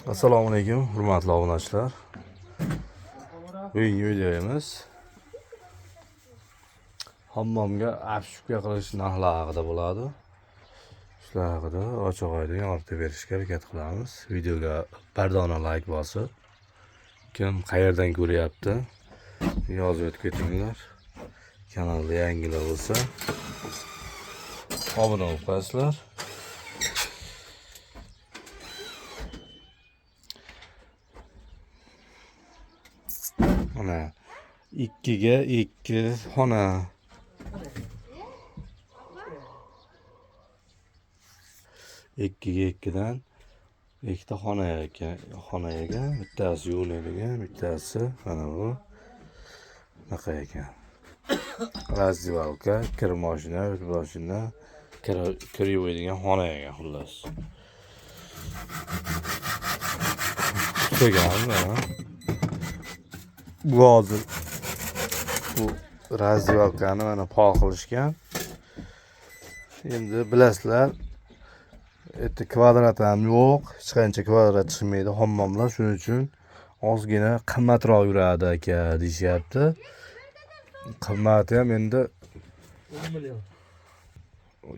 Assalomu alaykum, hurmatli obunachilar. Bugungi videomiz hammomga обшивка qilish narxlari haqida bo'ladi. Shular haqida ochiq oydin yoritib berishga harakat qilamiz. Videoga bardona layk bosib, kim qayerdan ko'ryapti, yozib o'tib ketinglar. Kanalda yangilar bo'lsa, obuna bo'lib qo'yasizlar. Mana 2ga 2 xona. Ikkiga ikkidan ikkita xona ekan, xona ekan, bittasi yuvinadigan, bittasi mana bu bunaqa ekan. Раздевалка, kir moshina, moshina, kir yuvadigan xona ekan xullas. Tugagan mana. Bu hozir bu раздевалкani mana pol qilishgan. Endi bilasizlar, yerda kvadrat ham yo'q, hech qancha kvadrat chiqmaydi hammomlar, shuning uchun ozgina qimmatroq yuradi aka deyishyapti. Qimmati ham endi 10 million.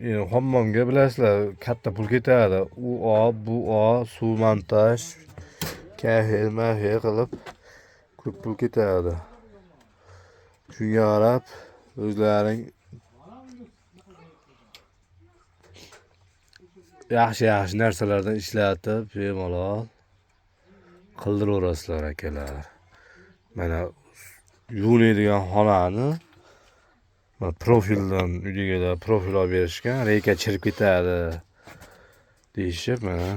Endi hammomga bilasizlar, katta pul ketadi. U o, bu o, suv montaj, kafel, mafel qilib ko'p pul ketadi. Shunga qarab o'zlaring yaxshi-yaxshi narsalardan ishlatib, bemalol qildiraverasizlar akalar. Mana yuvinadigan xonani mana profildan uydagilar profil olib berishgan, reyka chirib ketadi deyishib, mana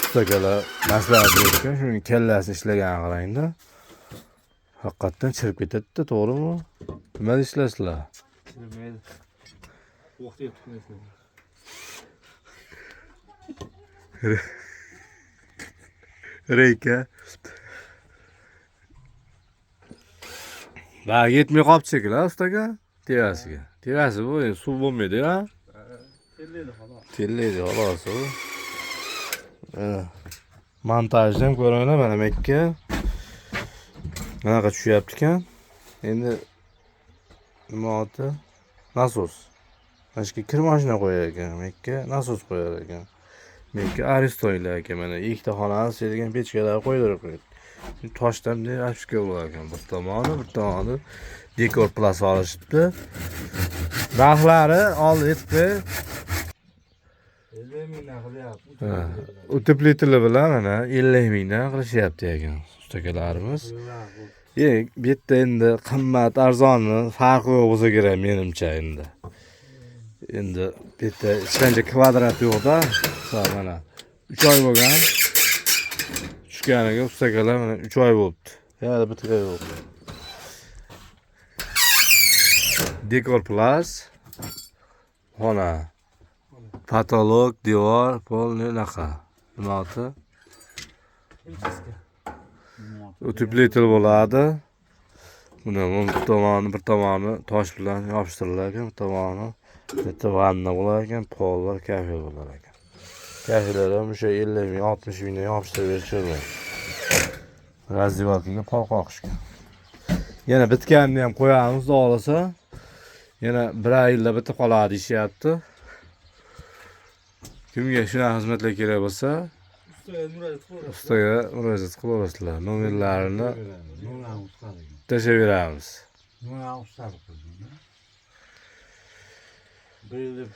ustakalar maslahat berishgan, shuning kallasi ishlagan qarangda. Haqiqatdan chirib ketadi-da, to'g'rimi? Nima deysizlar? Chirmaydi. Vaqti yo'q tutmaysan. Reyka. Va yetmay qolibdi shekilli, ustaka. Tevasiga. Tevasi bu endi suv bo'lmaydi, ha? Tellaydi xolos. Tellaydi xolos u. Mana montajni ham ko'ringlar, mana bu yerga bunaqa tushyapti ekan. Endi nima oti? Nasos. Mana shu yerga kir mashina qo'yar ekan, bu yerga nasos qo'yar ekan. Bu yerga Aristonlar ekan, mana ikkita xonani degan pechkalar qo'ydirib qo'ydi. Toshdan bunday обшивка bo'lar ekan. Bir tomoni, bir tomoni dekor plas olishibdi. Narxlari oldi aytib qo'y. 50 mingdan qilyapti. Ha, Утеплители bilan mana 50 mingdan qilishyapti ekan ustakalarimiz. Bu yerda endi qimmat, arzonni farqi yo'q bo'lsa kerak menimcha endi. Endi bu yerda hech qancha kvadrat yo'q-da. Misol mana 3 oy bo'lgan. Tushganiga ustakalar mana 3 oy bo'libdi. Yana bitta yo'q. Dekor plus xona. Patolog, devor, pol unaqa. Nima oti? Утеплитель bo'ladi. Buni bu tomoni, bir tomoni tosh bilan yopishtirilar ekan, bir tomoni bitta vanna bo'lar ekan, pollar kafel bo'lar ekan. Kafellar ham o'sha 50 ming, 60 mingdan yopishtirib berishadi. Раздевалкаga pol qoqishgan. Yana bitganini ham qo'yamiz, xudo xohlasa. Yana bir oyda bitib qoladi deyishyapti. Kimga shunaqa xizmatlar kerak bo'lsa, Ustaga murojaat qilaverasiz. Ustaga murojaat qilaverasizlar. Nomerlarini tashlab beramiz. Bir yil deb